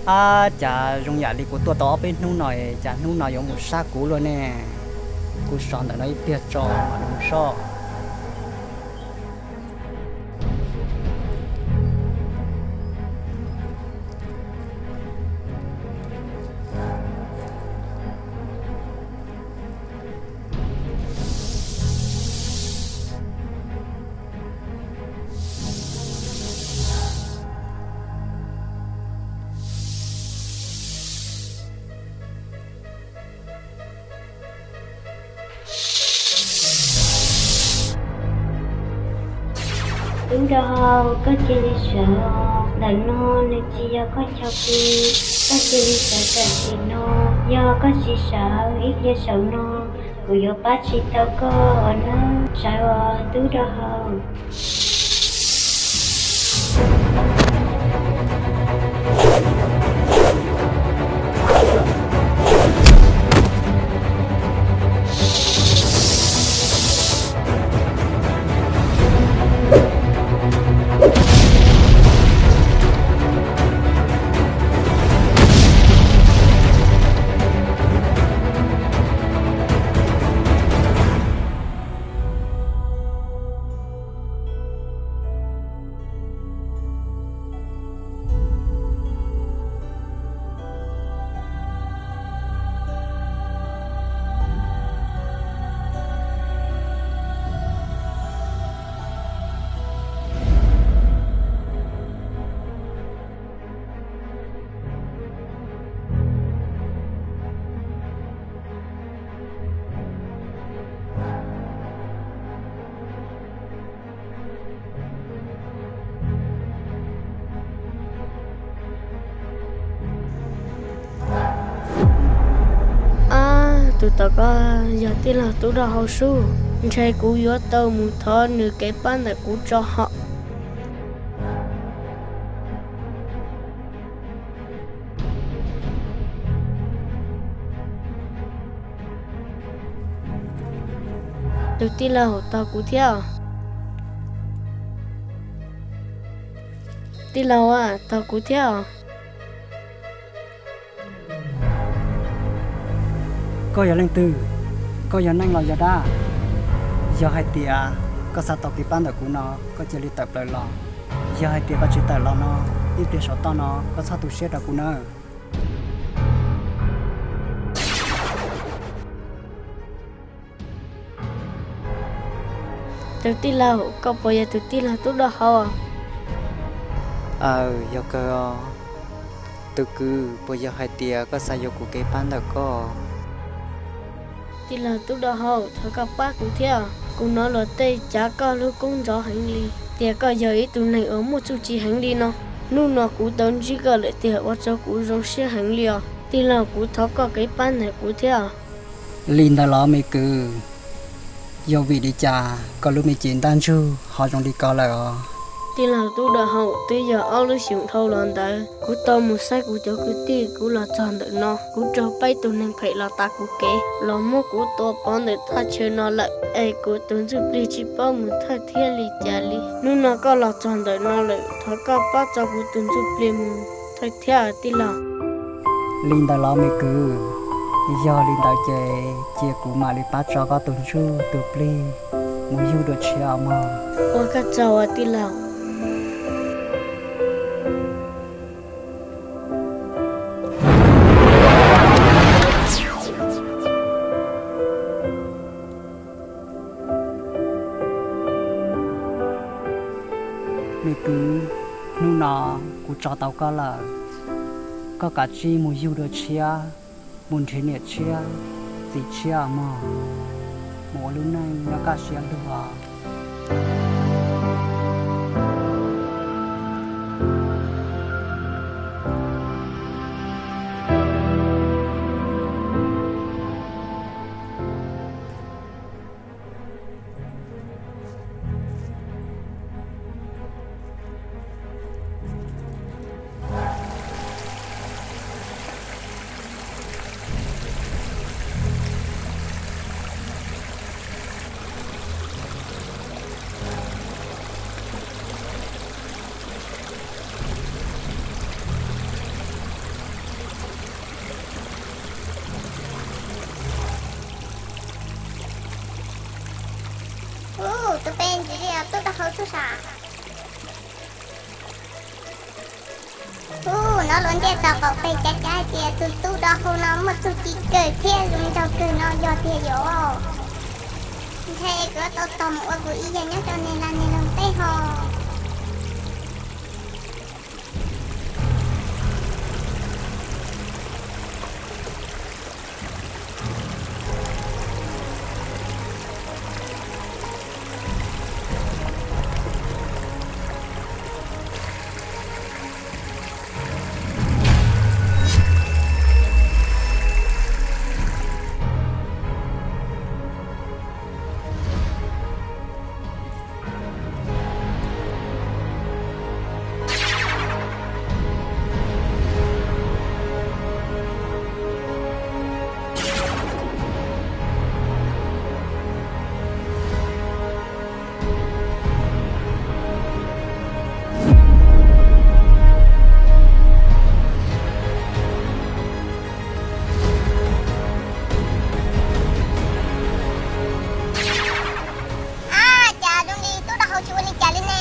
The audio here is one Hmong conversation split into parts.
Ab, cas zoo yam li kuv tuaj tau ob peb hnub no es cas hnub no yuav mus sab kuv luaj ne? Kuv sov ntawm no ib pliag tso mam li mus soj. Tub nraug hau, koj cia li sawv, ntawm no nws tsis yog koj chaw pw, koj cia li sawv tam sim no. Yog koj tsis sawv ib pliag saum no, kuv yuav pab tsis tau koj os nawb. Sawv os tub nraug hau. Ab, tus tom koj yog tij laug tub nraug hau sub, ntshe kuv yuav tau mus thov nws kev pab ntawm kuv tso hauv. Tus tij laug, tos kuv thiab. Tij laug, tos kuv thiab. Koj yog leej twg? Koj yog neeg los yog dab? Yog hais tias koj xav tau kev pab ntawm kuv no, koj cia li tawm plaws los. Yog hais tias koj tsis tawm los no, ib pliag saum toj no koj txhob tu siab rau kuv nawb. Tus tij laug, koj puas yog tus tij laug tub nraug hau? Aws, yog kawg os. Tus kwv, puas yog hais tias koj xav yuav kuv kev pab ntawm koj? Tij laug tub nraug hau, thov koj pab kuv thiab. Kuv hnov luag tej cav koj lub koob ntxov heev li, tias koj yog ib tug neeg uas muaj txuj ci heev li no. Hnub no kuv tau ntsib koj lawm tiag ua rau kuv zoo siab heev li os. Tij laug, kuv thov koj kev pab ntawm kuv thiab. Li ntawd los me kwv, yog vim li cas koj lub me cev ntaj ntsug ho zoo li ko lawm os? Tij laug tub nraug hau, twb yog ob lub xyoos dhau los ntawd kuv tau mus saib kuv cov kwv tij, kuv los txog ntawm no kuv raug peb tus neeg phem los tav kuv kev los muab kuv tua pov ntawm thaj chaw no lawm, es kuv tus ntsuj plig tsis paub mus thawj thiab li cas li. Hnub no koj los txog ntawm no lawm, thov koj pab tso kuv tus ntsuj plig mus thawj thiab tij laug. Li ntawd los me kwv, yog li ntawd ces cia kuv mam li pab tso koj tus ntsuj tus plig mus yug dua tshiab mog. Ua koj tsaug tij laug. Me kwv, hnub no kuv tso tau koj lawm, koj kav tsij mus yug dua tshiab, mus nrhiav niam tshiab txiv tshiab mog, mus ua lub neej nyob kaj siab lug os. Ub, hnov luag ntiaj teb qaum peg cav cav hais tias tus tub dau hau no muaj txuj ci kawg thiab zoo nraug kawg no yog tiag yom. Ntshai kuv yuav tau tog mus ua kuv ib yam nyob rau niag laj niag loog teb ho. Ab, cas zoo li tub dau hau tsis ua li cas li ne.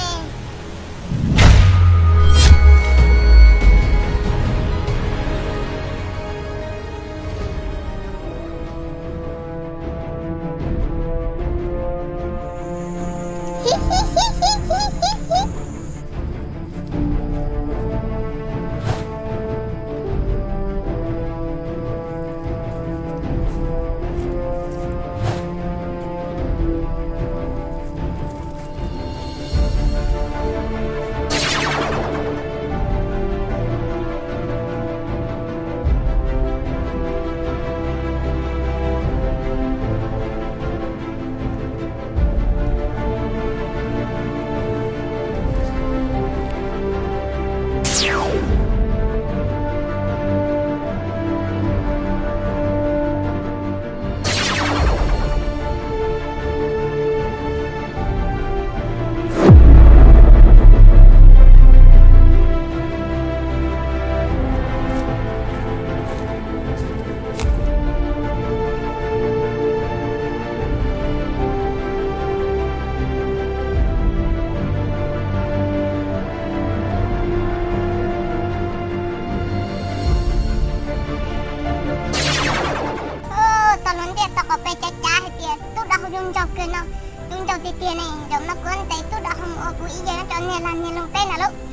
Tau luag ntiaj teb qaum peg cav cav hais tias tub dau hau zoo nraug kawg no, zoo nraug tiag tiag ne, zaum no kuv ntes tub dau hau mus ua kuv ib yam nyob rau niag laj niag loog teb na lauj.